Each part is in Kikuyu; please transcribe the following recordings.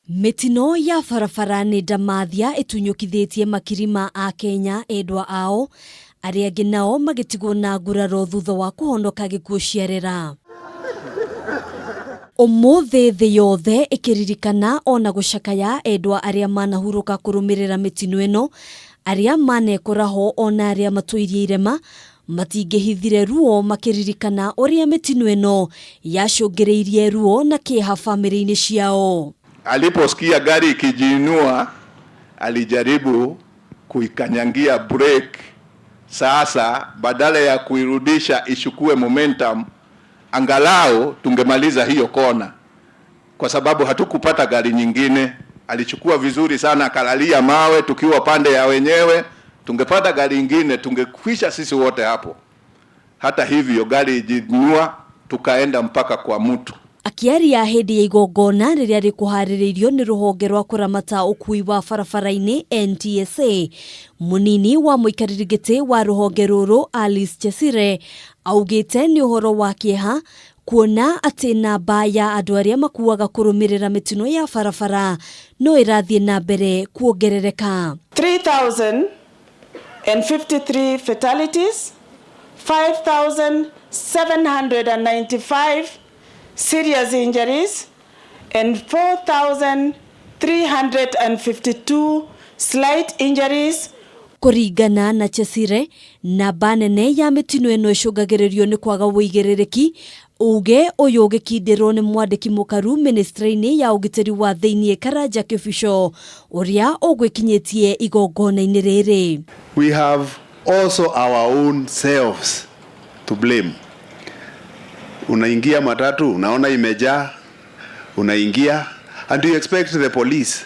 Mĩtino ya barabara nĩ ndamathia ĩtunyũkithĩtie makiri ma Akenya endwa ao, arĩa angĩ nao magĩtigwo na nguraro thutha wa kũhonoka gĩkuũ ciarera. Ũmũthĩ thĩ yothe ĩkĩririkana ona gũcakaya endwa arĩa manahurũka kũrũmĩrĩra mĩtino ĩno, arĩa manekora ho ona arĩa matũirie irema matingĩhithire ruo makĩririkana ũrĩa mĩtino ĩno yacũngĩrĩirie ruo na kĩeha bamĩrĩ-inĩ ciao. Aliposikia gari ikijiinua, alijaribu kuikanyangia brake. Sasa badala ya kuirudisha ishukue momentum, angalau tungemaliza hiyo kona, kwa sababu hatukupata gari nyingine. Alichukua vizuri sana, akalalia mawe tukiwa pande ya wenyewe. Tungepata gari ingine tungekwisha sisi wote hapo. Hata hivyo gari ijiinua, tukaenda mpaka kwa mtu. Akĩaria hĩndĩ ya igongona rĩrĩa rĩkũharĩrĩirio nĩ rũhonge rwa kũramata ũkui wa barabara-inĩ NTSA, mũnini wa mũikarĩri gĩtĩ wa rũhonge rũrũ Alice Chesire augĩte nĩ ũhoro wa kĩeha kuona atĩ namba ya andũ arĩa makuaga kũrũmĩrĩra mĩtino ya barabara no ĩrathiĩ na mbere kuongerereka. 3,053 fatalities, 5,795 serious injuries, and 4,352 slight injuries. Kũringana na Chesire, namba nene ya mĩtino ĩno ĩcũngagĩrĩrio nĩ kwaga ũigĩrĩrĩki. Uge ũyũ ũgĩkindĩrwo nĩ mwandĩki mũkaru ministry-inĩ ya ũgitĩri wa thĩiniĩ Karanja Kĩbico ũrĩa ũgwĩkinyĩtie igongona-inĩ rĩrĩ. We have also our own selves to blame. Unaingia matatu, unaona imejaa, unaingia and you expect the police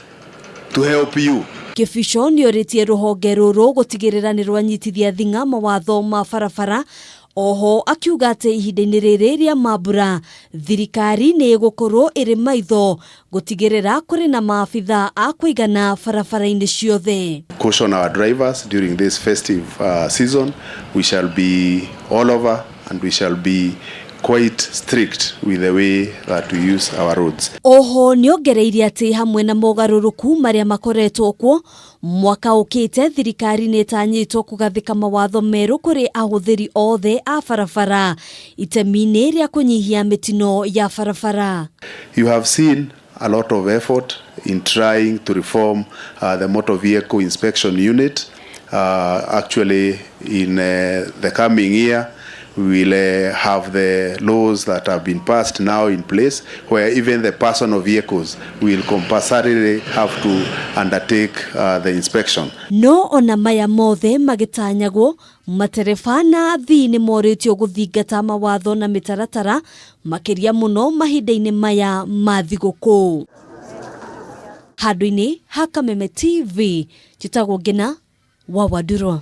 to help you. Kĩbico nĩorĩtie rũhonge rũrũ gũtigĩrĩra nĩ rwanyitithia thing'a mawatho ma barabara. Oho akiuga atĩ ihinda-inĩ rĩrĩ rĩa mambura thirikari nĩ ĩgũkorwo ĩrĩ maitho gũtigĩrĩra kũrĩ na maabitha a kũigana barabara-inĩ ciothe. Caution our drivers during this festive season. We shall be all over and we shall be quite strict with the way that we use our roads. Oho nĩongereire atĩ hamwe na mogarũrũku marĩa makoretwo kuo mwaka ũkĩte, thirikari nĩ ĩtanyĩtwo kũgathĩka mawatho merũ kũrĩ ahũthĩri othe a barabara itemi-inĩ rĩa kũnyihia mĩtino ya barabara. You have seen a lot of effort in trying to reform the motor vehicle inspection unit. Actually, in the coming year, we will have the laws that have been passed now in place, where even the personal vehicles will compulsorily have to undertake the inspection. No ona maya mothe magĩtanyagwo, matereba na athii nĩ morĩtio gũthingata mawatho na mĩtaratara makĩria mũno mahinda-inĩ maya ma thigũkũ. Handũ-inĩ ha Kameme TV, njĩtagwo Ngina wa Wandurwa.